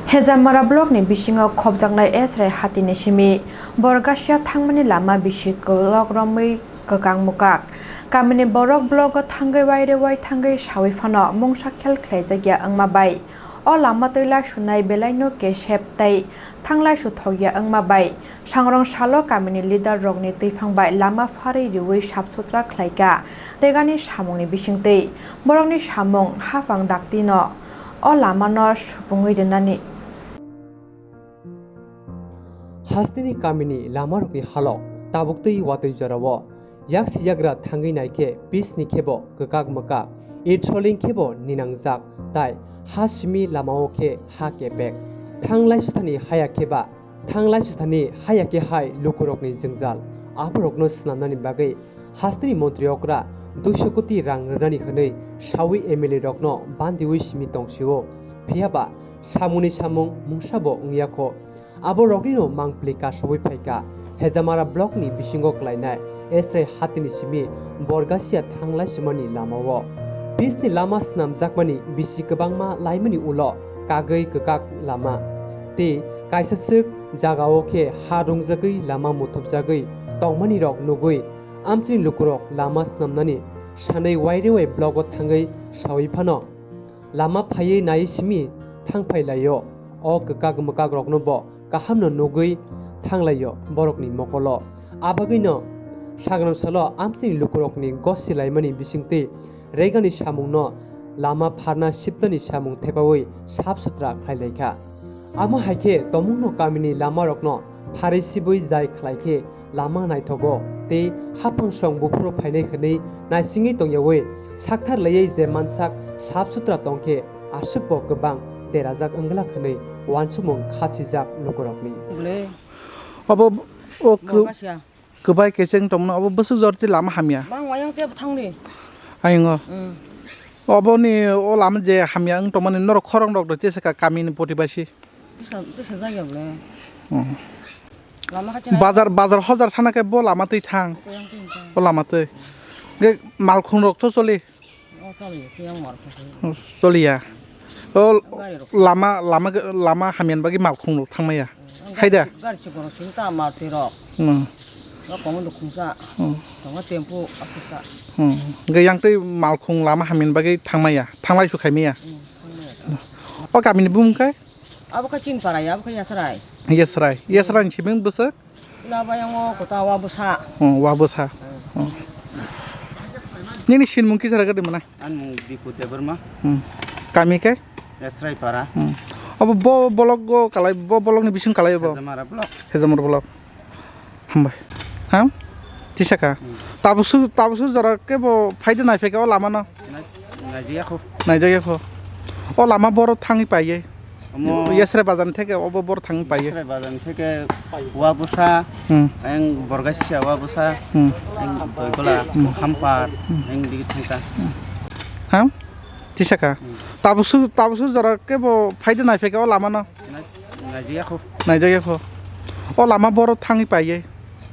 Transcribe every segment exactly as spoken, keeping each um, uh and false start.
Hejamara block ni bisingo khopjaknai Esrai hatini simi Borgasia thangmani lama bisi kolok romwi kwkang mwkak. Kamini borok block o thangwi waire wai thangwi sawi phano mungsa khel khlaijakya wngma bai o lama twila sunai belaino kesep tei thanglai suthokya wngma bai sangrong salo kamini leader rokni twiphang bai lama pharwi riwi sap sutra khlaika regani samungni bisingtwi borokni samung haphang daktino o lamano supungwi rwnani. Hasteni kamini lamarokni halok tabuk twi watwi jorao. Yaksi yagra thangwi naikhe pisni khebo kwkak mwkak, itroling khebo ninangjak, tai ha simi lamao khe ha kepek. Thanglai suthani haya khe ba, thanglai suthani haya khe hai lukurokni jwngjal. Aborokno swnamnani bagwi hasteni montri okra duiso koti rang rwnani hwnwi sawi M L A rokno bandiwi simi tongsio. Phiya ba samungni samung mungsa bo wngya kho. Abo roknino mangpili kasubui phaikha Hejamara block ni bisingo klainai Esrai hatini simi Borgasia thanglai sumani lamao. Pisni lama swnamjakmani bisi kwbangma laimani ulo kagwi kwkak lama. Tei kaisa swk jagao khe ha rungjagwi lama muthupjagwi tongmani rok nugwi amchini lukurok lama swnamnani sanwi wairewai block o thangwi sawi phano. Lama phaiwi naiwi simi thangphai laio. O kwkak mwkak rokno bo kahamno nugwi thanglaio borokni mokolo. Abagwino sagrang salo amchini lukurokni gosi laimani bisingtwi regani samungno lama pharna siptani samung thepawi sap sutra khlai laikha. Amo hai khe tomungno kamini lamarokno pharwi sibwi jai khlai khe lama naithogo tei haphang song buphuru phainai hwnwi naisingwi tongyawi sakthar laiwi je mansak sap sutra tongkhe aswkbo kwbang derajak wngwlak hwnwi uansukmung khasijak lukurokni. Bwle. Obo o kw-, Borgasia. Kwbai kecheng tongmano obo bwswk jor tei lama hamya. Bang wayang tei bwthangni. Ayungo. Mm. Oboni o lama je hamya wng tongmani norok khorang rok de tesa ka kamini poti baisi. Tesa, tesa jagya bwle. Mm. Lama khachi na. Bazar, bazar hojar thana khe bo lama twi thang. Bo yang twi thang. Bo lama twi. Ge malkhung rok to choli. O choli, twi yang malkhung. Choliya. O gari rok. Lama, lama, lama hamyan bagwi malkhung rok thangmaya. Mm, haida? Gari, gari chikon rok sing ta mal twi rok. Mm. Rok komo nukhung sa. Mm. Tongo tempo asuk sa. Mm. Ge yang twi malkhung lama hamyan bagwi thangmaya. Thanglai su khaimaya. Mm, thangmaya. O kamini bumung kai? Abo khe chini para ya, abo khe Yasrai. Yasrai. Yasrai ni sibing bwswk? Ila bayang o kota wa bwsa. Hmm, wa bwsa. Hmm. Hmm. Nini sinmung kisa rwgwdi mwnai? Ani mung Dipu Debbarma. Hmm. Kami khe? Yasrai para. Hmm. Abo bo bolok go kalai, bo bolok ni bising kalai bo? Hejamara block. Hejamara block. Hambai. Ha? Tisaka. Hmm. Tabusu, tabusu jora khe bo phaida nai phaikha o lama no? Nai-, naijaya kho. Naijaya kho. O lama boro thangwi paiye. Omo Yesre bazar theke obo boro thangwi paiye. Yesre bazar theke Wabusa, Hmm. Eng Borgasia Wabusa, Hmm. Eng Doigola, Hmm. Hampar, Hmm. Eng digi thangka. Ha? Tisaka. Hmm. Tabusu, tabusu jora khe bo phaida nai phaikha o lama no? Nai-, naijaya kho. Naijaya kho. O lama boro thangwi paiye.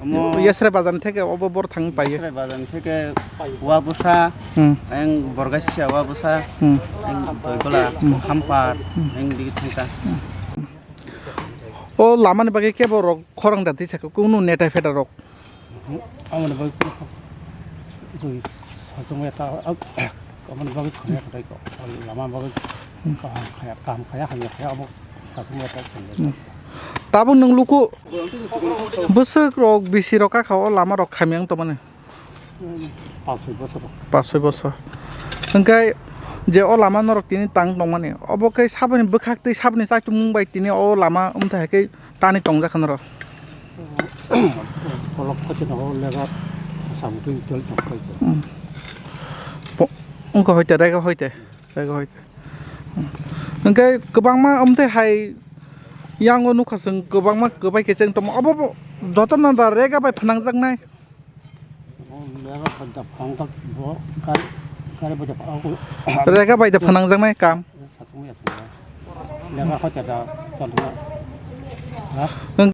Omo Yesre bazar theke obo boro thangwi paiye. Yesre bazar theke Wabusa, Hmm. Eng Borgasia Wabusa, Hmm. Eng Doigola, Hmm. Hampar, Hmm. Eng digi thangka. O lama ni bagwi kebo rok khorang da tisaka kunu neta feta rok. Aboni bagwi kunu, kunu sachung ya ta, ab-, aboni bagwi khorang ya ta ko. Lama bagwi kaham khaya, kaham khaya, hamya khaya, abo sachung ya ta. Hmm. Tabuk nwng luku bwswk rok, bisi rok kakha o lama rok khamya wng tongmani. Pas soi bosor. Pas soi bosor. Hwnkhe je o lama norok tini tang tongmani, obo khe saboni bwkhak tei saboni chaitumung bai tini o lama wngthai hai khe tani tongjak kha norok. Kolok kochino o lega samtwi tol tong pai. Hmm. Po-, wngkha hoite, rega hoite, rega hoite. Hmm. Hwnkhe kwbangma wngthai hai yango nukha chwng kwbangma kwbai khe chwng tongma. Obo bo jotono da rega bai phnangjaknai. Rega bai da phnangjaknai kam. Lega hoite da chalna. Ha? Nwng